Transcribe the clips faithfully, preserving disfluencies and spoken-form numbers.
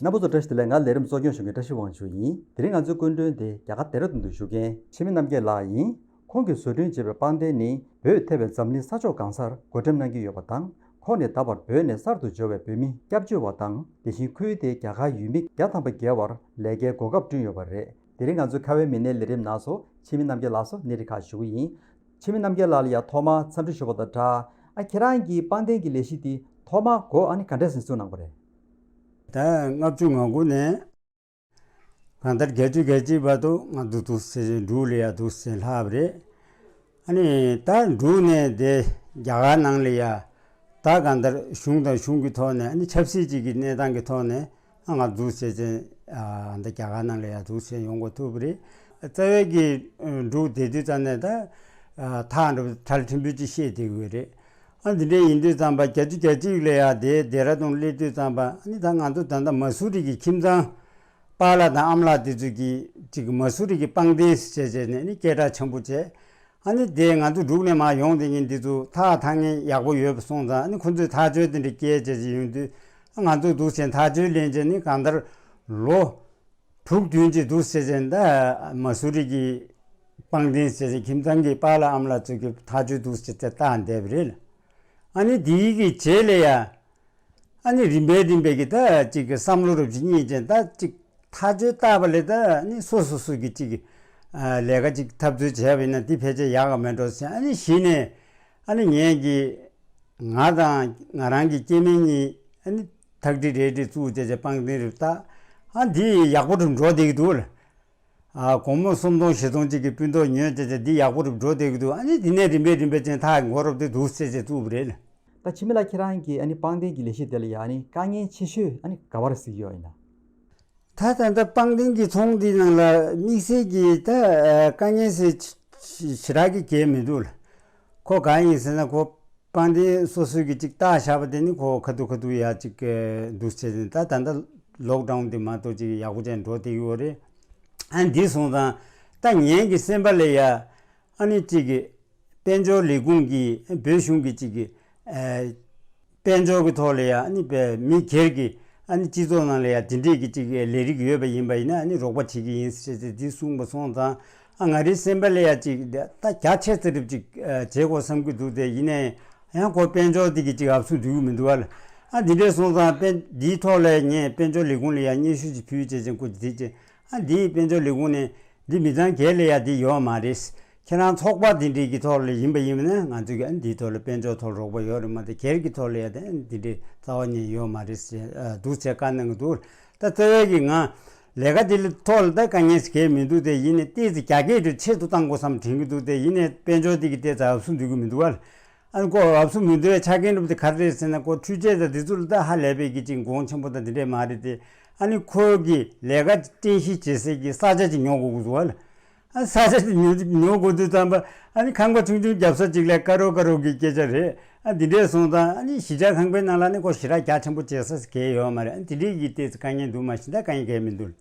རྣམ་པ་ཚོ་བཀྲ་ཤིས་བདེ་ལེགས། ང་ལས་རིམ་གཙོ་སྐྱོང་ཞུ་མཁན་བཀྲ་ཤིས་དབང་ཕྱུག་ཡིན། དེ་རིང་ང་ཚོའི་སྐུ་མགྲོན་དེ་རྒྱ་གར་ལྡེ་ར་ལྡུན་དུ་བཞུགས་མཁན་འཆི་མེད་རྣམ་རྒྱལ་ལགས་ཡིན། ཁོང་གིས་བཟོ་སྐྲུན་བྱས་པའི་པང་གདན་ནི་བོད་ཐེ་བའི་འཛམ་གླིང་ས་ཕྱོགས་གང་སར་བགོ་འགྲེམས་གནང་གི་ཡོད་པ་དང་། ཁོང་ནས་ད་བར་བོད་ནས་གསར་དུ་འབྱོར་བའི་བོད་མི་སྐྱབས་བཅོལ་བ་དང་། དེ་བཞིན་ཁུལ་དེའི་རྒྱ་གར་ཡུལ་མི་བརྒྱ་ཐམ་པ་བརྒལ་བར་ལས་ཀའི་གོ་སྐབས་བསྐྲུན་ཡོད་པ་རེད། དེ་རིང་ང་ཚོའི་ཁ་བའི་མི་སྣའི་ལས་རིམ་ནང་སོ་འཆི་མེད་རྣམ་རྒྱལ་ལགས་སུ་གནས་འདྲི་ཁག་ཞུ་གི་ཡིན། འཆི་མེད་རྣམ་རྒྱལ་ལགས་ལ་ཡང་ཐོག་མར་འཚམས་འདྲི་ཞུ་བ་དང་སྦྲགས། ཨ་ཁྱེད་རང་གི་པང་གདན་གྱི་ལས་གཞི་འདི་ཐོག་མར་འགོ་ཨ་ནི་ག་འདྲས་སེ་བཙུགས་གནང་བ་རེད། ད་ལྔ་བཅུ་ང་དགུ་ནས་གང་ལྟར་བརྒྱད་ཅུ་གྱ་གཅིག་བར་དུ་ང་འདུག་འདུག་ཟེར་འབྲུག་ལ་ཡ་འདུག་ཟེར་ལྷག་པ་རེད། ཨ་ནི་ད་འབྲུག་ནས་དེ་རྒྱ་གར་ནང་ལ་ཡ་ད་གང་ལྟར་གཞུང་དང་གཞུང་གི་ཐོག་ནས། ཨ་ནི་ཆབ་སྲིད་ཅིག་གི་གནས་སྟངས་ཀྱི་ཐོག་ནས་ང་འདུག་ཟེར་ཅན་ད་རྒྱ་གར་ནང་ལ་ཡ་འདུག་ཟེར་ཡོང་དགོས་ཐུག་པ་རེད། རྩ་བའི་གི་འབྲུག་བསྡད་དུས་ཙམ་ནས་ད་ཐག་འགྲོ་གྲལ་ཕྲན་བུ་ཅིག་ཤེས་བསྡད་ཀྱི་ཡོད་རེད། ཨ་འདི་འདྲ་ཡིན་དུས་ཙམ་པ་བརྒྱད་ཅུ་གྱ་གཅིག་ལ་ཡ་དེ་ལྡེ་ར་ལྡུན་སླེབས་དུས་ཙམ་པ། ཨ་ནི་ད་ང་ཚོ་ད་ལྟ་མ་སུ་རི་གི་ཁྱིམ་ཚང་པཱ་ལགས་དང་ཨ་མ་ལགས་དེ་ཚོ་གི་ཅིག་མ་སུ་རི་གི་པང་གདན་ཟེར་བྱས་བྱས་ནས་ནི་སྐད་གྲགས་ཆེན་པོ་བྱས། ཨ་ནི་དེ་ང་ཚོ་འབྲུག་ནས་མར་ཡོང་དེ་ཉིན་འདི་ཚོ་ཐག་ཐག་ཉེ་ཡག་པོ་ཡོད་པ་སོང་ཙང་། ཨ་ནི་ཁོ་ཚོས་ཐག་གཅོད་དེ་འདྲ་སྐྱེལ་བྱས་བྱས་ཡོང་དུས། ང་ཚོ་འདུག་སེ་ཐག་གཅོད་ལེན་བྱས་ནི་གང་ལྟར་ལོ་དྲུག་བདུན་ཅིག་འདུག་ཟེར་བྱས། ད་མ་སུ་རི་གི་པང་གདན་ཟེར་བྱས་ཁྱིམ་ཚང་གི་པཱ་ལགས་ཨ་མ་ལགས་ཚོ་གི་ཐག་གཅོད་འདུག་ཟེར་བྱས་བཏང་བསྡད་པ་རེད། ཨ་ནི་དེའི་གི་རྗེས་ལ་ཡ་ཨ་ནི་རིམ་པས་རིམ་པས་ཀྱི་ད་ཅིག་གི་བསམ་བློ་རབ་ཅིག་རྙེད་བྱས། ད་ཅིག་ཐག་གཅོད་བཏགས་པ་ལས་ད་ཨ་ནི་སོ་སོ་སོ་གི་ཅིག་གི་ལས་ཀ་ཅིག་འཐབ་རྩོད་བྱས་པ་ཡིན་ན་འདི་ཕལ་ཆེར་ཡག་ག་མེད་འགྲོ་ཟེར། ཨ་ནི་གཞི་ནས་ཨ་ནི་ངས་ཀྱི་ང་དང་ང་རང་གི་སྐྱེ་དམན་གཉིས་ཨ་ནི་ཐག་ཁྲིད་རེ་ཁྲིད་བཙུགས་བྱས་བྱས་པང་གདན་རེ་བཏགས། ཨ་འདི་ཡག་པོ་རུ་འགྲོ་བསྡད་ཀྱི་འདུག་ལ། ཨ་སྒོར་མོ་སུམ་སྟོང་བཞི་སྟོང་ཅིག་གི་སྤུན་ཐོག་ཉོས་བྱས་བྱས་འདི་ཡག་པོ་རུ་འགྲོ་བསྡད་ཀྱི་འདུག། ཨ་ནི་འདི་ནས་རིམ་པས་རིམ་པས་ཅན་ཐག་འགོ་རོབ་དེ་འདུག་ཟེར་བྱས་བཙུགས་པ་རེད་ལ། ད་འཆི་མེད་ལགས་ཁྱེད་རང་གི་ཨ་ནི་པང་གདན་གྱི་ལས་གཞི་དེ་ལ་ཡ་ཨ་ནི་དཀའ་ངལ་ཆེ་ཤོས་ཨ་ནི་ག་བར་གཟིགས་ཡོད་ཡིན་ན། ད་ད་ལྟ་པང་གདན་གྱི་ཚོང་འདི་ནང་ལ་དམིགས་བསལ་གྱི་ད་དཀའ་ངལ་ཟེར་ཞེ་དྲག་གི་གལ་མི་འདུག་ལ། ཁོ་གང་ཡིན་ཟེར་ན་ཁོ་པང་གདན་སོ་སོའི་གི་ཅིག་བཏགས་བཞག་པ་དེ་ནི་ཁོ་ཁ་ཐུག་ཁ་ཐུག་ཡ་ཅིག་འདུག་ཟེར་ནས། ད་ད་ལྟ་ལོག་ཌའུན་དེ་མ་གཏོགས་ཅིག་ཡག་པོ་ཅན་འགྲོ་བསྡད་ཡོད་རེད། ཨ་འདི་སོང་ཙང་ད་ངའི་གི་སེམས་པ་ལ་ཡ་ཨ་ནི་ཅིག་གི་དཔལ་འབྱོར་ལས་ཁུངས་ཀྱི་བོད་གཞུང་གི་ཅིག་གི་ཨ་དཔལ་འབྱོར་གྱི་ཐོག་ལ་ཡ་ཨ་ནི་བས་མི་སྒེར་གྱི་ཨ་ནི་སྤྱི་ཚོགས་ནང་ལ་ཡ་དེ་འདྲས་ཀྱི་ཅིག་ལས་རིགས་ཡོད་པ་ཡིན་པ་ཡིན་ན་ཨ་ནི་རོགས་པ་བྱེད་ཀྱི་ཡིན་ཟེར་ཏེ་འདི་གསུངས་པ་སོང་ཙང་། ཨ་ང་རའི་སེམས་པ་ལ་ཡ་ཅིག་ད་རྒྱ་ཆེ་ཙམ་རིབ་ཅིག་བྱེད་དགོས་བསམ་གྱི་འདུག་སྟེ། ཡིན་ནའི་ཡང་ཁོ་དཔལ་འབྱོར་འདི་གི་ཅིག་ཨབ་སུ་འདུག་གི་མི་འདུག་ཨ་ལ། ཨ་འདི་འདྲས་སོང་ཙང་དཔལ་འདིའི་ཐོག་ལ་ངས་དཔལ་འབྱོར་ལས་ཁུངས་ལ་ཡ་སྙན་ཞུ་ཅིག་ཕུལ་བྱས་ཅིག་སྐུ་མཁྱེན་དེ་ཅིག་ཨ་འདིའི་དཔལ་འབྱོར་ལས་ཁུངས་ནས་འདི་མི་ཚང་སྒེར་ལ་ཡ་འདི་ཡོད་མ་རེད། ཁྱེད་རང་ཚོགས་པ་འདི་འདྲས་ཀྱི་ཐོག་ལ་ཡིན་པ་ཡིན་ན་ང་ཚོས་ཀྱི་ཨ་འདིའི་ཐོག་ལ་དཔལ་འབྱོར་ཐོག་རོགས་པ་ཡོད་རེད་མ་གཏོགས་སྒེར་གྱི་ཐོག་ལ་ཡ་དེ་འདི་འདྲས་རྩ་བ་ཉིད་ཡོད་མ་རེད་ཟེར་འདུག་ཟེར་བཀའ་གནང་གི་འདུག། ད་རྩ་བའི་གི་ང་ལས་ཀ་འདི་ལ་ཐོག་ལ་ད་དཀའ་ངལ་ཞིག་གས་མི་འདུག་སྟེ། ཡིན་ནའི་ཏོག་ཙམ་རྒྱ་སྐྱེད་དུ་ཆེད་དུ་བཏང་དགོས་བསམ་དྲན་གྱི་འདུག་སྟེ། ཡིན་ནའི་དཔལ་འབྱོར་འདི་གི་ཏོག་ཙམ་ཨབ་སུ་འདུག་གི་མི་འདུག་བ། ཨ་ནི་ཁོ་ཨབ་སུ་མི་འདུག་བའི་ཆ་རྐྱེན་འགྲུབ་དེ་ག་རེ་རེད་ཟེར་ན། ཁོ་འཕྲུལ་ཆས་དང་དེ་ཚོ་ལ་ད་ཧ་ལས་པའི་གི་ཅིག་གོང་ཆེན་པོ་དང་དེ་འདྲས་མ་རེད་དེ། ཨ་ནི་ཁོ་གི་ལས་ཀ་རྟེན་གཞི་བྱེད་སའི་གི་ས་ཆ་ཅིག་ཉོ་དགོས་ཀྱི་འདུག་བ་ལ། ཨ་ས་ཆ་དེ་ཉོ་ཉོ་དགོས་དུས་ཙམ་པ་ཨ་ནི་ཁང་པ་ཆུང་ཆུང་རྒྱབ་ས་ཅིག་ལ་དཀའ་རོགས་དཀའ་རོགས་ཀྱི་སྐད་ཆ་རེད། ཨ་འདི་འདྲས་སོང་ཙང་ཨ་ནི་གཞིས་ཆགས་ཁང་པའི་ནང་ལ་ནི་ཁོ་ཞེ་དྲག་རྒྱ་ཆེན་པོ་བྱེད་ས་གལ་ཡོད་མ་རེད། ཨ་འདི་འདྲས་ཀྱི་ཏོག་ཙམ་དཀའ་ངལ་འདུག་མ་གཞི་ད་དཀའ་ངལ་གལ་མི་འདུག།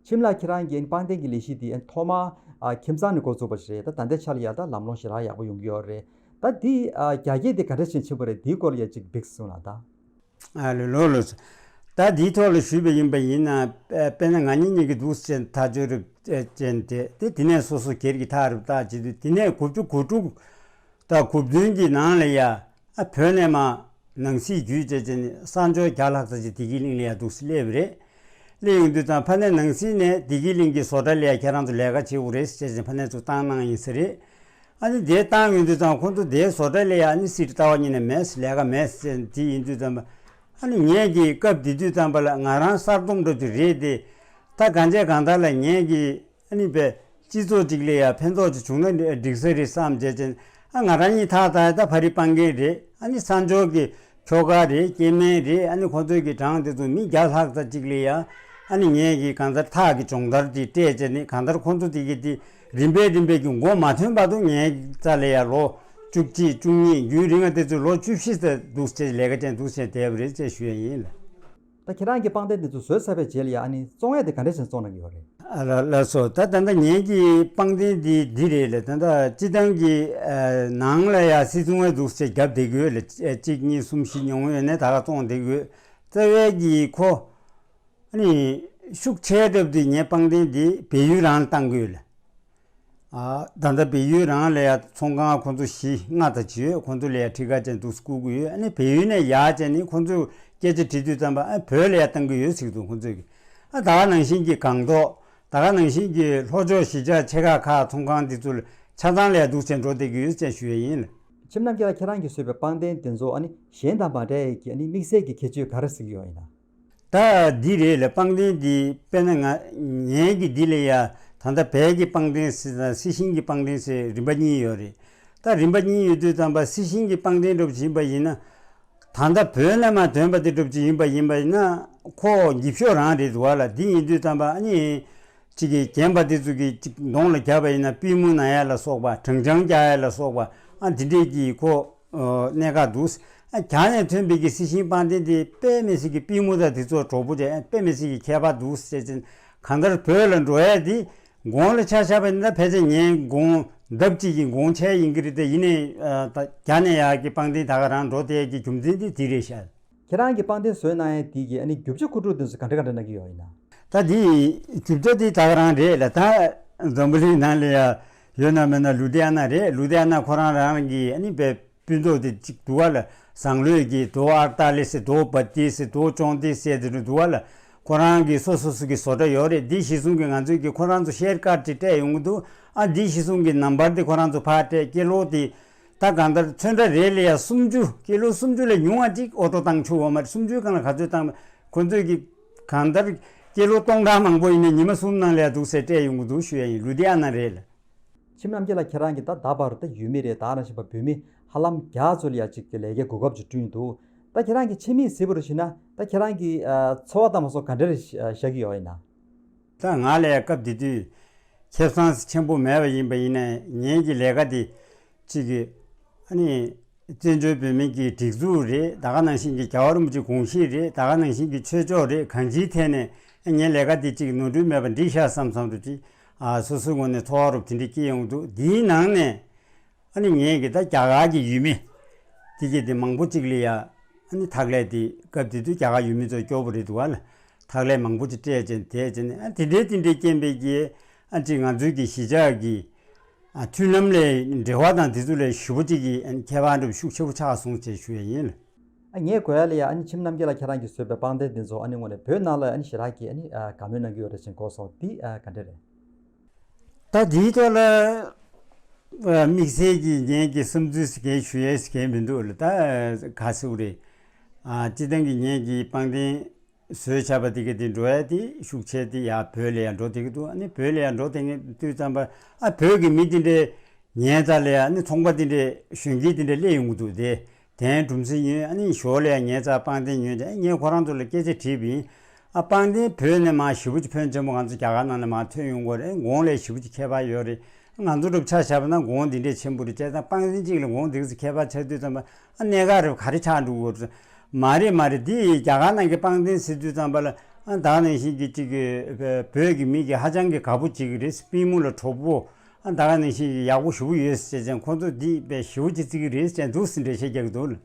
འཆི་མེད་ལགས་ཁྱེད་རང་གིས་པང་གདན་གྱི་ལས་གཞི་འདི་ཐོག་མར་ཨ་ཁྱིམ་ཚང་ནས་འགོ་བཙུགས་པ་ཞིག་རེད། ད་ད་ལྟའི་ཆ་ལ་ཡ་ད་ལམ་ལྷོང་ཞེ་དྲག་ཡག་པོ་ཡོང་གི་ཡོད་རེད། ད་འདི་ཨ་རྒྱ་སྐྱེད་འདི་ག་འདྲ་ཞིག་ཕྱིན་པ་རེད། འདིའི་སྐོར་ལ་ཡ་ཅིག་འབིགས་གསུངས་ལ་ད། ཨ་ལོ་ལོ་ལོ། ད་འདིའི་ཐོག་ལ་ཞུས་པ་ཡིན་པ་ཡིན་ན། དཔེར་ན་ང་གཉིས་གཉིས་ཀྱི་འདུག་ཅན་ཐག་གཅོད་རེ་ཅན་དེ་དེ་དེ་ནས་སོ་སོ་སྒེར་གྱི་ཐག་རེ་བཏགས་བྱེད་དུས། དེ་ནས་དགུ་བཅུ་གོ་དྲུག་དང་གོ་བདུན་གྱི་ནང་ལ་ཡ་ཨ་བོད་ནས་མར་ནང་སྲིད་བརྒྱུད་བྱས་བྱས་ནས་གསང་སྤྱོད་བརྒྱ་ལྷག་ཙམ་ཅིག་བདེ་སྐྱིད་གླིང་ལ་ཡ་འདུག་སེ་སླེབས་པ་རེད། སླེབས་ཡོང་དུས་ཙང་ཕ་ནས་ནང་སྲིད་ནས་བདེ་སྐྱིད་གླིང་གི་བཟོ་གྲྭ་ལ་ཡ་ཁྱེད་རང་ཚོ་ལས་ཀ་བྱེད་དགོས་རེད་ཟེར་བྱས་ཕ་ནས་ཚུར་བཏང་གནང་ཡིན་ས་རེད། ཨ་ནི་དེ་བཏང་ཡོང་དུས་ཙང་ཁོང་ཚོ་དེའི་བཟོ་གྲྭ་ལ་ཡ་ཨ་ནི་སྲིད་ལྟ་བ་ཉིད་ནས་མེད་ལས་ཀ་མེད་ཟེར་དེ་ཡིན་དུས་ཙམ་པ། ཨ་ནི་ངས་ཀྱི་སྐབས་དེ་དུས་ཙམ་པ་ལ་ང་རང་གསར་རྩོམ་འགྲོ་དུས་རེད་དེ། ད་གང་བྱས་གང་ལྟར་ལ་ངས་ཀྱི་ཨ་ནི་པའི་སྤྱི་ཚོགས་ཅིག་ལ་ཡ་ཕན་ཐོགས་ཅིག་བྱུང་ན་འགྲིག་ས་རེད་བསམ་བྱས་ཅན། ཨ་ང་རང་གཉིས་ཐག་ད་ད་ཕ་རི་པང་གེ་རེད། ཨ་ནི་གསང་སྤྱོད་ཀྱི་ཁྱོ་ག་རེད། སྐྱེ་དམན་རེད། ཨ་ནི་ཁོ་ཚོའི་གི་གྲངས་དེ་ཚོ་མི་བརྒྱ་ལྷག་ཙམ་ཅིག་ལ་ཡ་ཨ་ནི་ངས་ཀྱི་གང་ལྟར་ཐག་གི་སྦྱོང་བརྡར་དེ་སྤྲད་བྱས་ནས། གང་ལྟར་ཁོ་ཚོ་དེ་གི་དེ་རིམ་པས་རིམ་པས་ཀྱི་མགོ་མ་ཐོན་བར་དུ་ངའི་རྩ་ལ་ཡ་ལོ་བཅུ་གཅིག་བཅུ་གཉིས་རྒྱུན་རིང་ང་དེ་ཚོའི་ལོ་བཅུ་བཞི་ཙམ་འདུག་ཅེས་ལས་ཀ་ཅན་འདུག་ཅེས་བསྡད་པ་རེད་ཅེས་ཞུ་ཡ་ཡིན་ལ། ད་ཁྱེད་རང་གི་པང་གདན་དེ་ཚོ་བཟོས་ཚར་བའི་རྗེས་ལ་ཡ་ཨ་ནི་བཙོང་ཡ་དེ་ག་འདྲ་བྱས་བཙོང་གནང་གི་ཡོད་རེད། ཨ་ལ་ལགས་སོ། ད་ད་ལྟ་ངེད་ཀྱི་པང་གདན་འདི་འདི་རེད་ལ། ད་ལྟ་སྤྱི་བཏང་གི་ཨ་ནང་ལ་ཡ་སིལ་སྲུང་བའི་འདུག་ཅེས་བརྒྱབ་བསྡད་ཀྱི་ཡོད་ལ། གཅིག་གཉིས་གསུམ་བཞི་ཉུང་ངུ་ཡོད་ནས་ད་ག་བཙོང་བསྡད་ཀྱི་ཡོད། རྩ་བའི་གི་ཁོ་ ཨ་ནི་ཤུགས་ཆེ་དྲགས་དེ་ངའི་པང་གདན་དེ་བལ་ཡུལ་རང་ལ་བཏང་གི་ཡོད་ལ། ཨ་ད་ལྟ་བལ་ཡུལ་རང་ལ་ཡ་ཚོང་ཁང་ཁོང་ཚོ་བཞི་ལྔ་དང་བཅས་ཡོད། ཁོང་ཚོ་ལ་ཡ་ཁྲི་ཀ་ཅན་འདུག་སེ་བསྐུར་གི་ཡོད། ཨ་ནི་བལ་ཡུལ་ནས་ཡར་བྱས་ནས་ཁོང་ཚོས་སྐད་ཆ་དྲིས་དུས་ཙམ་པ་ཨ་བོད་ལ་ཡ་བཏང་གི་ཡོད་ཟེར་གི་འདུག་ཁོང་ཚོས་ཀྱི། ཨ་ད་ག་ནང་བཞིན་གྱི་སྒང་ཏོག་ད་ག་ནང་བཞིན་གྱི་ལྷོ་ཕྱོགས་གཞིས་ཆགས་ཆེ་ཁག་ཁག་ཚོང་ཁང་འདི་ཚོ་ལ་ཆ་ཚང་ལ་ཡ་འདུག་སེ་འགྲོ་བསྡད་ཀྱི་ཡོད་ཅེས་ཞུ་ཡས་ཡིན་ལ། ཁྱིམ་རྣམ་རྒྱལ་ལགས། ཁྱེད་རང་གིས་བཟོས་པའི་པང་གདན་དེ་ཚོ་ཨ་ནི་གཞན་དང་མ་འདྲ་ཡས་ཀྱི་ཨ་ནི་དམིགས་བསལ་གྱི་ཁྱད་ཆོས་ག་རེ་གཟིགས་ཡོད་ཡིན་ན། ད་འདི་རེད་ལ། པང་གདན་འདི་དཔེར་ན་ང་ངའི་གི་འདི་ལ་ཡ་ད་ལྟ་བལ་གྱི་པང་གདན་ཟེར་དང་སི་ཤིང་གི་པང་གདན་ཟེར་རིམ་པ་གཉིས་ཡོད་རེད། ད་རིམ་པ་གཉིས་ཡོད་དུས་ཙམ་པ་སི་ཤིང་གི་པང་གདན་འདྲ་པོ་ཅིག་ཡིན་པ་ཡིན་ན། ད་ལྟ་བོད་ནས་མར་ཐོན་པ་དེ་འདྲ་པོ་ཅིག་ཡིན་པ་ཡིན་པ་ཡིན་ན་ཁོ་འགྱིབ་ཤོག་རང་རེད་འདུག་བ་ལ། འདི་ཡིན་དུས་ཙམ་པ་ཨ་ནི་ཅིག་གི་རྒན་པ་དེ་ཚོ་གི་ཅིག་གདོང་ལ་བརྒྱབ་པ་ཡིན་ན་པུས་མོ་ན་ཡ་ལ་སོགས་པ་བྲང་ཆང་རྒྱག་ཡ་ལ་སོགས་པ་ཨ་འདི་འདྲས་ཀྱི་ཁོ་གནད་འགག་འདུག་ཨ་རྒྱ་ནས་ཐོན་པའི་གི་སི་ཤིང་པང་གདན་དེ་དཔེ་མི་སྲིད་ཀྱི་པུས་མོ་དང་དེ་ཚོ་གྲོགས་པོ་བྱས་དཔེ་མི་སྲིད་ཀྱི་ཁྱད་པར་འདུག་ཟེར་ཅིང་། གང་ལྟར་བོད་ལ་འགྲོ་ཡ་དེ་གོང་ལ་ཆ་བཞག་པ་ཡིན་ན་ཕལ་ཆེར་ངའི་གོང་ལྡབ་གཅིག་གི་གོང་ཆེ་ཡིན་གྱི་རེད་དེ། ཡིན་ནའི་ཨ་ད་རྒྱ་ནས་ཡར་གྱི་པང་གདན་ད་ག་རང་འགྲོ་བསྡད་ཀྱི་རྒྱུ་མཚན་དེ་དེ་རེད་ཤག་ཁྱེད་རང་གིས་པང་གདན་བཟོས་གནང་ཡས་དེ་གི་ཨ་ནི་རྒྱུ་ཆ་མཁོ་སྤྲོད་དེ་ཚོ་ག་འདྲ་ག་འདྲ་གནང་གི་ཡོད་ཡིན་ན། ད་དེ་རྒྱུ་ཆ་དེ་ད་ག་རང་རེད་ལ། ད་འཛམ་བུ་གླིང་ནང་ལ་ཡ་ཡོད་ན་མེད་ན་ལུ་དྷི་ཡ་ན་རེད། ལུ་དྷི་ཡ་ན་ཁོ་རང་རང་གི་ཨ་ནི་བའི་སྤུན་ཚོགས་དེ་གཅིག་འདུག་བ་ལ། ཟངས་ལོས་ཀྱི་རྡོ་ཨར་ཏ་ལི་ཟེར། རྡོ་བ་ཏི་ཟེར། རྡོ་ཅོང་ཏི་ཟེར་དེ་འདྲ་འདུག་བ་ལ། ཁོ་རང་གི་སོ་སོ་སོ་གི་བཟོ་གྲྭ་ཡོད་རེད། འདི་གཞི་བཟུང་གི་ང་ཚོས་ཀྱི་ཁོ་རང་ཚོ་ཤེར་ཀར་དེ་སྤྲད་ཡོང་གི་འདུག་ཨ་འདི་གཞི་བཟུང་གི་ནམ་བར་དེ་ཁོ་རང་ཚོ་ཕར་སྤྲད། ཀི་ལོ་དེ་ད་གང་ལྟར་ཚོན་ཁྲ་རེ་ལ་ཡ་སུམ་ཅུ། ཀི་ལོ་སུམ་ཅུ་ལས་ཉུང་བ་ཅིག་ཨོ་ཊོ་བཏང་ཆོག་ཡོད་མ་རེད། སུམ་ཅུའི་སྒང་ལ་ག་ཚོད་བཏང་། ཁོ་ཚོས་ཀྱི་གང་ལྟར་ཀི་ལོ་སྟོང་ཕྲག་མང་པོ་ཡིན་ན་ཉི་མ་གསུམ་ནང་ལ་ཡ་འདུག་སེ་སྤྲད་ཡོང་གི་འདུག་ཞུ་ཡ་ཡིན། ལུ་དྷི་ཡ་ན་རེད་ལ། ཁྱིམ་རྣམ་རྒྱལ་ལགས། ཁྱེད་རང་གིས་ད་ད་བར་ད་ཡུལ་མི་རེད། ད་ནང་བཞིན་པ་བོད་མི་ཧ་ལམ་བརྒྱ་ཙམ་ལ་ཡ་གཅིག་གི་ལས་ཀའི་གོ་སྐབས་ཅིག་བསྐྲུན་འདུག་ད་ཁྱེད་རང་གི་ཁྱིམ་མིས་གཟིགས་པ་རུ་ཞུས་ན་ད་ཁྱེད་རང་གི་ཨ་འཚོ་བ་དང་མ་སོགས་ག་འདྲ་རེ་ཤ་ཤ་གི་ཡོད་ཡིན་ན། ད་ང་ལ་ཡ་སྐབས་དེ་དུས་ཁེ་བཟང་ཆེན་པོ་མེད་པ་ཡིན་པ་ཡིན་ནའི་ངེད་ཀྱི་ལས་ཀ་དེ་གཅིག་གི་ཨ་ནི། བཙན་བྱོལ་བོད་མི་གི་སྒྲིག་འཛུགས་རེད། ད་ག་ནང་བཞིན་གྱི་རྒྱལ་བ་རིན་པོ་ཆེའི་དགོངས་གཞི་རེད། ད་ག་ནང་བཞིན་གྱི་ཆོས་ཕྱོགས་རེད། གང་ཅིའི་ཐད་ནས་ངའི་ལས་ཀ་འདི་གཅིག་ནོར་འཁྲུལ་མེད་པ་འགྲིག་ཤག་བསམ་བསམ་རུ་གཅིག་ཨ་སོ་སོའི་ངོས་ནས་ཚོར་བ་རུ་དེ་འདྲ་སྐྱེ་ཡོང་འདུག་འདིའི་ནང་ནས་ཨ་ནི་ངས་གི་ད་རྒྱ་གར་གྱི་ཡུལ་མི་དེ་གྱད་དེ་མང་པོ་གཅིག་ལ་ཡ་ཨ་ནི་ཐག་ལས་དེ་སྐབས་དེ་དུས་རྒྱ་གར་ཡུལ་མི་ཚོ་སྐྱོ་པོ་རེད་འདུག་བ་ལ། ཐག་ལས་མང་པོ་ཅིག་སྤྲད་ཅན་དེ་ཅན་ཨ་དེ་འདྲའི་དེ་འདྲའི་རྐྱེན་པས་ཀྱི་ཨ་ཅིག་ང་ཚོའི་གི་གཞིས་ཆགས་ཀྱི་ཨ་མཐུན་ལམ་ལས་འབྲེལ་བ་དང་དེ་ཚོ་ལས་ཞེ་པོ་ཅིག་གི་ཨ་ཁྱད་པར་འདྲ་པོ་ཤུགས་ཆེ་པོ་ཆགས་སོང་ཅེས་ཞུ་ཡ་ཡིན། ཨ་ངས་གོ་ཡ་ལ་ཡ་ཨ་ནི་ཁྱིམ་རྣམ་རྒྱལ་ལགས། ཁྱེད་རང་གིས་བཟོས་པའི་པང་གདན་འདི་ཚོ་ཨ་ནི་དངོས་གནས་བོད་ནང་ལ་ཨ་ནི་ཞེ་དྲག་གི་ཨ་ནི་ཨ་དགའ་མོས་གནང་གི་ཡོད་རེད་ཅེས་གོ་སོང་། འདི་ཨ་ག་འདྲ་རེད། ད་འདིའི་ཐོག་ལ་ཨ་དམིགས་བསལ་གྱི་ངེད་ཀྱི་བསམ་ཚུལ་ཟེར་མཁན་ཞུ་ཡས་ཟེར་མཁན་མི་འདུག་ལ། ད་ག་ཟེར་དགོས་རེད། ཨ་སྤྱིར་བཏང་གི་ངེད་ཀྱི་པང་གདན་བཟོས་བྱས་པ་དེ་ག་དེ་འགྲོ་ཡ་དེ་ཤུགས་ཆེ་དེ་ཡར་བོད་ལ་ཡར་འགྲོ་བསྡད་ཀྱི་འདུག་ཨ་ནི་བོད་ལ་ཡར་འགྲོ་བསྡད་མཁན་དུས་ཙམ་པ་ཨ་བོད་ཀྱི་མི་དེ་འདྲས་ཉལ་ས་ལ་ཡ་ཨ་ནི་ཚོང་པ་དེ་འདྲས་གཞོན་སྐྱེས་དེ་འདྲས་སླེབས་ཡོང་གི་འདུག་དེ་དན་གྲུམ་སེ་ཉོས། ཨ་ནི་ཞོར་ལ་ཡ་ཉལ་ས་པང་གདན་ཉོས་ཏེ་ཨ་ངས་ཁོ་རང་ཚོ་ལ་སྐད་ཆ་དྲིས་པ་ཡིན། ཨ་པང་གདན་བོད་ནས་མར་ཞེ་པོ་ཅིག་ཕོན་ཆེན་པོ་ང་ཚོ་རྒྱ་གར་ནང་ནས་མར་ཐོན་ཡོང་གི་རེད། གོང་ལ་ཞེ་པོ་ཅིག་ཁྱད་པར་ཡོད་རེད། ང་ཚོ་འདྲ་པོ་ཆ་བཞག་པ་ན་གོང་འདི་འདྲས་ཆེན་པོ་རེད། བྱས་ཙང་པང་གདན་གཅིག་ལ་གོང་འདི་ཙམ་ཁྱད་པར་ཆགས་དུས་ཙམ་པ་ཨ་གནད་འགག་རེད་ག་རེ་ཆགས་འགྲོ་གི་རེད། མ་རེད་མ་རེད། འདི་རྒྱ་གར་ནང་གི་པང་གདན་ཟེར་དུས་ཙམ་པ་ལ་ཨ་ད་ག་ནང་བཞིན་གྱི་གཅིག་གི་བོད་ཀྱི་མི་གི་ཧ་ཅང་གི་དགའ་པོ་བྱེད་ཀྱི་རེད། པུས་མོ་ལ་གྲོགས་པོ་ཨ་ད་ག་ནང་བཞིན་གྱི་ཡག་པོ་ཞེ་པོ་ཡོད་ཟེར་ཅན་ཁོ་ཚོ་འདི་དཔེ་ཞེ་པོ་ཅིག་བརྩི་གི་རེད་ཟེར་འདུག་ཟེར་འགྲེལ་བཤད་རྒྱག་གི་འདུག་ལ།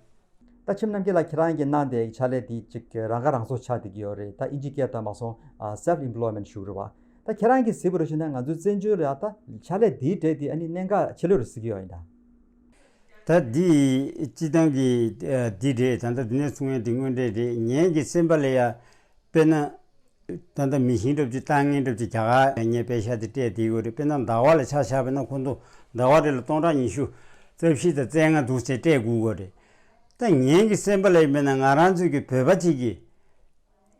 ད་ཁྱིམ་རྣམ་རྒྱལ་ལགས། ཁྱེད་རང་གིས་གནང་བསྡད་ཀྱི་ཕྱག་ལས་འདི་གཅིག་རང་ཁ་རང་གསོ་ཆགས་བསྡད་ཀྱི་ཡོད་རེད། ད་ཨིན་ཇི་སྐད་དུ་མ་སོང་self employment ཞུ་གི་རེད་བ། ད་ཁྱེད་རང་གིས་གཟིགས་པ་རུ་ཞུས་ན་ང་ཚོའི་བཙན་བྱོལ་ལ་ད་ཕྱག་ལས་འདིའི་གྲས་འདི་ཨ་ནི་གནད་འགག་ཆེ་ལོས་རེད་ཟེར་གྱི་ཡོད་ཡིན་ད། ད་འདི་སྤྱིར་བཏང་གི་ཨ་འདི་རེད། ད་ལྟ་འདི་ནས་གསུང་ཡས་འདི་དངོས་འབྲེལ་རེད། ངེད་ཀྱི་སེམས་པ་ལ་ཡ་དཔེར་ན། ད་ལྟ་མི་ཤིང་འདྲ་པོ་ཅིག་བཏང་མཁན་འདྲ་པོ་ཅིག་རྒྱ་གར་ངས་པེ་ཤ་དེ་སྤྲད་བསྡད་ཡོད་རེད། དཔེར་ན་ཟླ་བ་ལ་ཆ་བཞག་པ་ན་ཁོ་ཚོ་ཟླ་བ་རེ་ལ་སྟོང་ཕྲག་ཉི་ཤུ་རྩ་བཞི་དང་རྩ་ལྔ་འདུག་ཟེར་སྤྲད་དགོས་ཀྱི་རེད། ད་ངེད་ཀྱི་སེམས་པ་ལ་ཡིན་པས་ན་ང་རང་ཚོའི་གི་བོད་པ་གཅིག་གིས་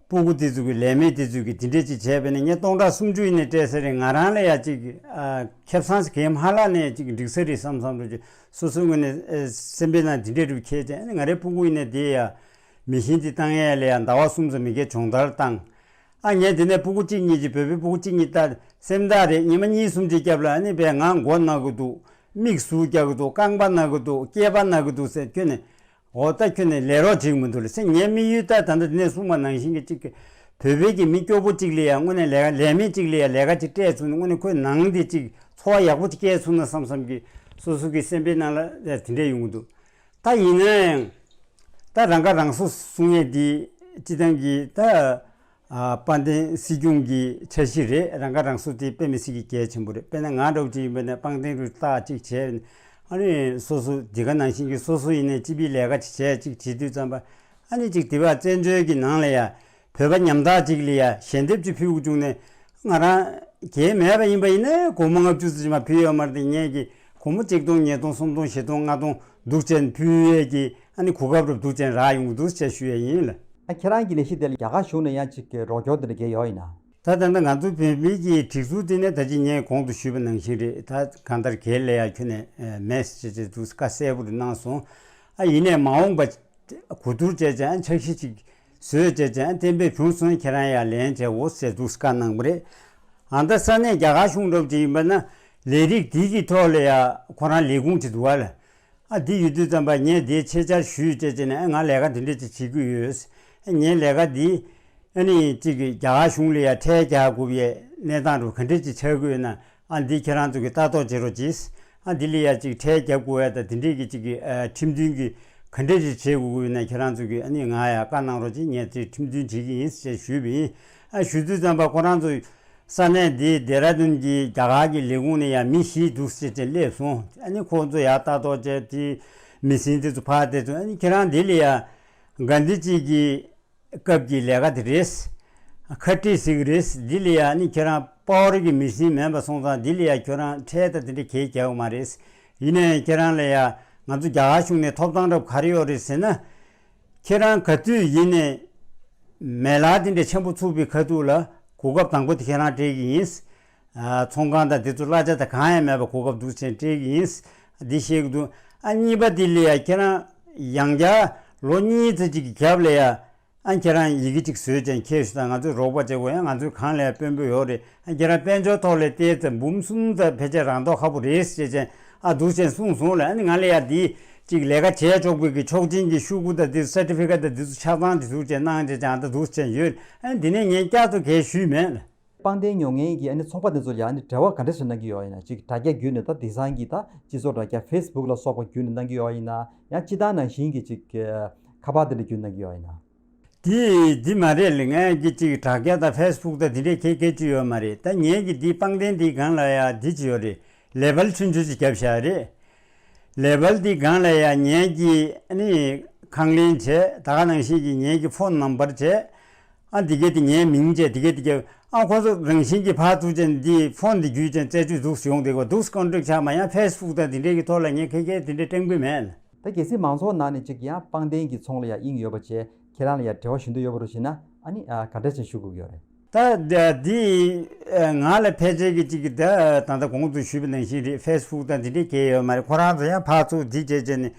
སྤུ་གུ་དེ་ཚོ་གི་ལས་མེད་དེ་ཚོ་གི་དེ་འདྲས་ཅིག་བྱས་པས་ན་ངས་སྟོང་ཕྲག་སུམ་ཅུ་ཡིན་ནའི་སྤྲད་ས་རེད། ང་རང་ལ་ཡ་ཅིག་ཨ་ཁེ་བཟང་ཞིག་གེམ་ཧ་ལ་ནས་ཅིག་འགྲིག་ས་རེད་བསམ་བསམ་རུ་ཅིག་སོ་སོའི་ངོས་ནས་ཨ་སེམས་པའི་ནང་དེ་འདྲས་རུ་ཁྱེད་ཅན་ང་རའི་སྤུ་གུ་ཡིན་ནའི་དེ་ཡ་མི་ཤིང་དེ་བཏང་ཡས་ལ་ཡ་ཟླ་བ་གསུམ་ཙམ་མི་སྐྱེ་སྦྱོང་བརྡར་བཏང་། ཨ་ངས་དེ་ནས་སྤུ་གུ་གཅིག་གཉིས་ཀྱི་བོད་པའི་སྤུ་གུ་གཅིག་གཉིས་ལྟ་སེམས་ཐག་རེད། ཉི་མ་གཉིས་གསུམ་ཅིག་སྐྱབས་ལ་ཨ་ནི་བས་ང་མགོ་ན་གི་འདུག་མིག་ཟུག་རྒྱག་གི་འདུག་རྐང་པ་ན་གི་འདུག་སྐེད་པ་ན་གི་འདུག་ཟེར་ཁྱོད་ནས་འོ་ད་ཁྱོད་ནས་ལས་རོགས་བྱེད་ཀྱི་མི་འདུག་ལ་ཟེར། ངའི་དམིགས་ཡུལ་ད་ད་ལྟ་དེ་ནས་གསུངས་པ་ནང་བཞིན་གྱི་གཅིག་གི་བོད་པའི་གི་མི་སྐྱོ་པོ་གཅིག་ལ་ཡ་དངོས་གནས་ལས་ཀ་ལས་མེད་གཅིག་ལ་ཡ་ལས་ཀ་ཅིག་སྤྲད་ཚུགས་ནས་དངོས་གནས་ཁོའི་ནང་དེ་གཅིག་འཚོ་བ་ཡག་པོ་ཅིག་སྐྱེལ་ཚུགས་ན་བསམ་བསམ་གྱི་སོ་སོ་གི་སེམས་པའི་ནང་ལ་དེ་འདྲས་ཡོང་གི་འདུག་ད་ཡིན་ན་ཡང་ད་རང་ཁ་རང་གསོ་གསུང་ཡས་འདི་སྤྱི་བཏང་གི་ད་ ཨ་དཔལ་ལྡན་སྲིད་སྐྱོང་གི་འཆར་གཞི་རེད། རང་ཁ་རང་གསོ་དེ་དཔེ་མི་སྲིད་ཀྱི་གལ་ཆེན་པོ་རེད། དཔེར་ན་ང་འདྲ་བོ་ཅིག་ཡིན་པ་ན་དཔལ་ལྡན་རུ་རྟགས་གཅིག་བྱས། ཨ་ནི་སོ་སོ་འདི་ག་ནང་བཞིན་གྱི་སོ་སོ་ཡིན་ནའི་སྤྱི་པའི་ལས་ཀ་ཅིག་བྱས་ཅིག་བྱེད་དུས་ཙམ་པ། ཨ་ནི་ཅིག་དེ་བ་བཙན་བྱོལ་གྱི་ནང་ལ་ཡ་བོད་པ་ཉམ་ཐག་ཅིག་ལ་ཡ་ཞལ་འདེབས་ཅིག་ཕུལ་དགོས་བྱུང་ནས། ང་རང་གལ་མེད་པ་ཡིན་པ་ཡིན་ན་སྒོར་མོ་ལྔ་བཅུ་ཙམ་ཅིག་མ་ཕུལ་ཡོད་མ་རེད་དེ། ངས་ཀྱི་སྒོར་མོ་གཅིག་སྟོང་ཉིས་སྟོང་སུམ་སྟོང་བཞི་སྟོང་ལྔ་སྟོང་འདུག་ཅན་ཕུལ་ཡས་ཀྱི་ཨ་ནི་གོ་སྐབས་རབ་འདུག་ཅན་རག་ཡོང་གི་འདུག་ཅེས་ཞུ་ཡས་ཡིན་ལ། ཨ་ཁྱེད་རང་གི་ལས་གཞི་དེ་ལ་རྒྱ་གར་གཞུང་ནས་ཡང་ཅིག་རོགས་སྐྱོར་དེ་འདྲ་གལ་ཡོད་ཡིན་ན། ད་ད་ལྟ་ང་ཚོ་བོད་མིའི་གི་སྒྲིག་འཛུགས་དེ་ནས་ད་ཅི་ངས་གོང་དུ་ཞུས་པ་ནང་བཞིན་རེད། ད་གང་ལྟར་གལ་ལ་ཡ་ཁྱོན་ནས་མེད་ཅེས་ཅེས་འདུག་བཀའ་གསལ་པོ་རེ་གནང་སོང་། ཨ་ཡིན་ནས་མ་འོངས་པ་གོ་བསྡུར་བྱས་ཙང་འཆར་གཞི་ཅིག་བཟོས་བྱས་ཙང་གཏན་འབེབས་བྱུང་སོང་། ཁྱེད་རང་ཡར་ལན་བྱས་འོ་ཟེར་འདུག་བཀའ་གནང་བ་རེད། ཨ་ད་ས་གནས་རྒྱ་གར་གཞུང་འདྲ་བོ་ཅིག་ཡིན་པ་ན་ལས་རིགས་འདི་གི་ཐོག་ལ་ཡ་ཁོ་རང་ལས་ཁུངས་ཅིག་འདུག་བ་ལ། ཨ་འདི་ཡོད་དུས་ཙམ་པ་ངས་འདི་ཆེད་བཅར་ཞུས་བྱས་བྱས་ནས་ཨ་ང་ལས་ཀ་འདི་འདྲས་ཅིག་བྱེད་ཀྱི་ཡོད། ཨ་ངའི་ལས་ཀ་འདི་ཨ་ནི་ཅིག་གི་རྒྱ་གར་གཞུང་ལ་ཡ་ཁྲལ་རྒྱག་དགོས་པའི་གནས་སྟངས་རུ་ག་འདྲས་ཅིག་ཆགས་ཀྱི་ཡོད་ན། ཨ་འདི་ཁྱེད་རང་ཚོ་གི་ལྟ་རྟོག་བྱེད་རོགས་གྱིས། ཨ་འདི་ལ་ཡ་ཅིག་ཁྲལ་རྒྱག་དགོས་ཡ་ད་འདི་འདྲས་ཀྱི་ཅིག་གི་ཨ་ཁྲིམས་མཐུན་གྱི་ག་འདྲས་ཅིག་བྱེད་དགོས་ཀྱི་ཡོད་ན་ཁྱེད་རང་ཚོ་གི་ཨ་ནི་ང་ཡ་བཀའ་གནང་རོགས་གྱིས། ངས་དེ་ཁྲིམས་མཐུན་བྱེད་ཀྱི་ཡིན་ཞེས་ཞུས་པ་ཡིན། ཨ་ཞུ་དུས་ཙམ་པ་ཁོ་རང་ཚོ་ས་གནས་འདི་ལྡེ་ར་ལྡུན་གྱི་རྒྱ་གར་གྱི་ལས་ཁུངས་ནས་ཡང་མི་བཞི་འདུག་ཟེར་ཏེ་སླེབས་སོང་། ཨ་ནི་ཁོང་ཚོ་ཡར་ལྟ་རྟོག་བྱས་དེ་མི་ཟིན་དེ་ཚོ་ཕར་དེ་ཚོ་ཨ་ནི་ཁྱེད་རང་འདི་ལ་ཡ་ག་འདི་གཅིག་གི་སྐབས་ཀྱི་ལས་ཀ་དེ་རེད། ཁ་བྲིས་ཟིག་རེད། འདི་ལ་ཡ་ཨ་ནི་ཁྱེད་རང་པའོ་རི་གི་མི་ཟིན་མིན་པ་སོང་ཙང་འདི་ལ་ཡ་ཁྱོད་རང་ཁྲལ་དང་དེ་འདྲ་གས་རྒྱག་གི་མ་རེད། ཡིན་ནའི་ཁྱེད་རང་ལ་ཡ་ང་ཚོ་རྒྱ་གར་གཞུང་ནས་ཐོབ་ཐང་རབ་ག་རེ་ཡོད་རེད་ཟེར་ན། ཁྱེད་རང་ག་དུས་ཡིན་ནའི་མེ་ལ་དེ་འདྲ་ཆེན་པོ་ཚུགས་པའི་ཁ་ཐུག་ལ་གོ་སྐབས་དང་པོ་དེ་ཁྱེད་རང་སྤྲད་ཀྱི་ཡིན། ཨ་ཚོང་ཁང་དང་དེ་ཚོ་གླ་ཆ་དང་གང་ཡང་མེད་པ་གོ་སྐབས་འདུག་ཅན་སྤྲད་ཀྱི་ཡིན། འདི་བཤད་ཀྱི་འདུག་ཨ་གཉིས་པ་དེ་ལ་ཡ་ཁྱེད་རང་ཡང་བསྐྱར་ལོ་གཉིས་ཙམ་ཅིག་གི་རྒྱབ་ལ་ཡ་ཨ་ཁྱེད་རང་ཡི་གེ་ཅིག་བཟོས་ཅན་ཁྱེད་ཞུ་དང་ང་ཚོས་རོགས་པ་བྱེད་དགོས། ཡང་ང་ཚོའི་གང་ལ་ཡ་དཔོན་པོ་ཡོད་རེད། ཨ་ཁྱེད་རང་དཔལ་འབྱོར་ཐོག་ལ་བལྟས་ཙང་འབུམ་གསུམ་ཙམ་ཕལ་ཆེར་རང་མདོག་ཁ་པོ་རེད་ཟེར་ཅན་ཨ་འདུག་ཅན་གསུངས་སོང་ལ། ཨ་ནི་ང་ལ་ཡ་འདི་ཅིག་ལས་ཀ་བྱས་ཆོག་པའི་གི་ཆོག་མཆན་གྱི་ཤོག་གུ་དང་འདི་ཚོ་སར་ཊི་ཕི་ཀེཊ་དང་འདི་ཚོ་ཆ་ཚང་འདི་ཚོ་ཅན་གནང་ཅན་ཅང་ད་འདུག་ཅན་ཡོད། ཨ་ནི་འདི་ནས་ངས་བསྐྱར་དུ་གས་ཞུས་མེད་ལ། པང་གདན་ཉོ་མཁན་གྱི་ཨ་ནི་ཚོང་པ་དེ་ཚོ་ལ་ཨ་ནི་འབྲེལ་བ་ག་འདྲ་ཞིག་གནང་གི་ཡོད་ཡིན་ན། ཅིག་དྲ་རྒྱ་བརྒྱུད་ནས་ད་དེང་སང་གི་ད་སྤྱི་ཚོགས་དྲ་རྒྱ་ཕེ་སི་བུག་ལ་སོགས་པ་བརྒྱུད་ནས་གནང་གི་ཡོད་ཡིན་ན། ཡང་སྤྱི་བཏང་ནང་བཞིན་གྱི་ཅིག་ཁ་པར་དེ་འདྲ་བརྒྱུད་གནང་གི་ཡོད་ཡིན་ན། དེ་འདི་མ་རེད་ལ། ངས་ཀྱི་ཅིག་དྲ་རྒྱ་དང་ཕེ་སི་བུག་དང་དེ་འདྲས་གས་གས་ཅི་ཡོད་མ་རེད། ད་ངས་ཀྱི་འདི་པང་གདན་འདི་སྒང་ལ་ཡ་འདི་ཅི་ཡོད་རེད། ལེ་བལ་ཆུང་ཆུང་ཅིག་བརྒྱབ་བཞག་རེད། ལེ་བལ་འདི་སྒང་ལ་ཡ་ངས་ཀྱི་ཨ་ནི་ཁང་ལེན་བྱས། ད་ག་ནང་བཞིན་གྱི་ངས་ཀྱི་ཕོན་ནམ་བར་བྱས། ཨ་འདི་གས་དེ་ངའི་མིང་བྱས། འདི་གས་དེ་གས་ཨ་ཁོ་ཚོ་རང་བཞིན་གྱི་ཕར་ཚུར་ཅན་འདི་ཕོན་འདི་བརྒྱུད་ཅན་རྩད་གཅོད་འདུག་སེ་ཡོང་བསྡད་གོ་འདུག་སེ་ཀོན་ཊེག་བྱས། མ་ཡང་ཕེ་སི་བུག་དང་འདི་འདྲས་ཀྱི་ཐོག་ལ་ངས་གས་གས་དེ་འདྲས་སྤྲད་དགོས་མེད། ད་གལ་སྲིད་མང་ཚོགས་ནང་ནས་ཅིག་ཡང་པང་གདན་གྱི་ཚོང་ལ་ཡ་དབྱིངས་ཡོད་པ་བྱས། ཁྱེད་རང་ལ་ཡ་འབྲེལ་བ་ཞུ་འདོད་ཡོད་པ་རུ་བྱས་ན་ཨ་ནི་ཨ་ག་འདྲ་ཅིག་ཞུ་དགོས་ཡོད་རེད། ད་ད་འདི་ཨ་ང་ལ་ཕལ་ཆེར་གྱི་ཅིག་གི་ད་ད་ལྟ་གོང་དུ་ཞུས་པ་ནང་བཞིན་རེད། ཕེ་སི་བུག་དང་འདི་འདྲས་གས་ཡོད་མ་རེད། ཁོ་རང་ཚོ་ཡང་ཕར་ཚུར་འདི་བྱས་བྱས་ནས་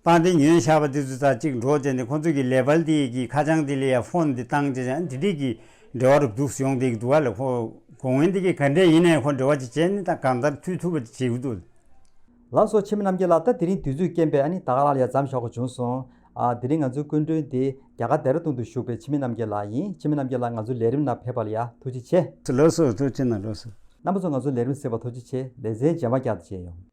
པང་གདན་ཉོས་བཞག་པ་འདི་ཚོ་ད་ཅིག་འགྲོ་བྱས་ནས་ཁོ་ཚོ་གི་ལེ་བལ་འདི་གི་ཁ་བྱང་འདི་ལ་ཡ་ཕོན་འདི་བཏང་བྱས་བྱས་འདི་འདྲས་ཀྱི་འབྲེལ་བ་རུ་འདུག་སེ་ཡོང་བསྡད་ཀྱི་འདུག་ག་ལ། ཁོ་གོང་ངན་འདི་གི་ག་འདྲས་ཡིན་ནའི་ཁོ་འབྲེལ་བ་ཅིག་བྱས་ནས་ད་གང་ལྟར་མཐུད་ཐུབ་པ་ཅིག་བྱེད་ཀྱི་འདུག་ལགས་སོ། འཆི་མེད་རྣམ་རྒྱལ་ལགས། ད་དེ་རིང་དུས་ཚོད་རྐྱེན་པས་ཨ་ནི་ད་ག་རང་ལ་ཡ་མཚམས་བཞག་དགོས་བྱུང་སོང་། ཨ་དེ་རིང་ང་ཚོའི་སྐུ་མགྲོན་དེ་རྒྱ་གར་ལྡེ་ར་ལྡུན་དུ་བཞུགས་པའི་འཆི་མེད་རྣམ་རྒྱལ་ལགས་ཡིན། འཆི་མེད་རྣམ་རྒྱལ་ལགས་ང་ཚོའི་ལས་རིམ་ནང་ཕེབས་པ་ལ་ཡ་ཐུགས་རྗེ་ཆེ། ལགས་སོ། ཐུགས་རྗེ་གནང་། ལགས་སོ། རྣམ་པ་ཚོ་ང་ཚོའི་ལས་རིམ་གཟིགས་པར་ཐུགས་རྗེ་ཆེ། ལེ་ཚན་རྗེས་མ་བསྐྱར་དུ་མཇལ་ཡོང་།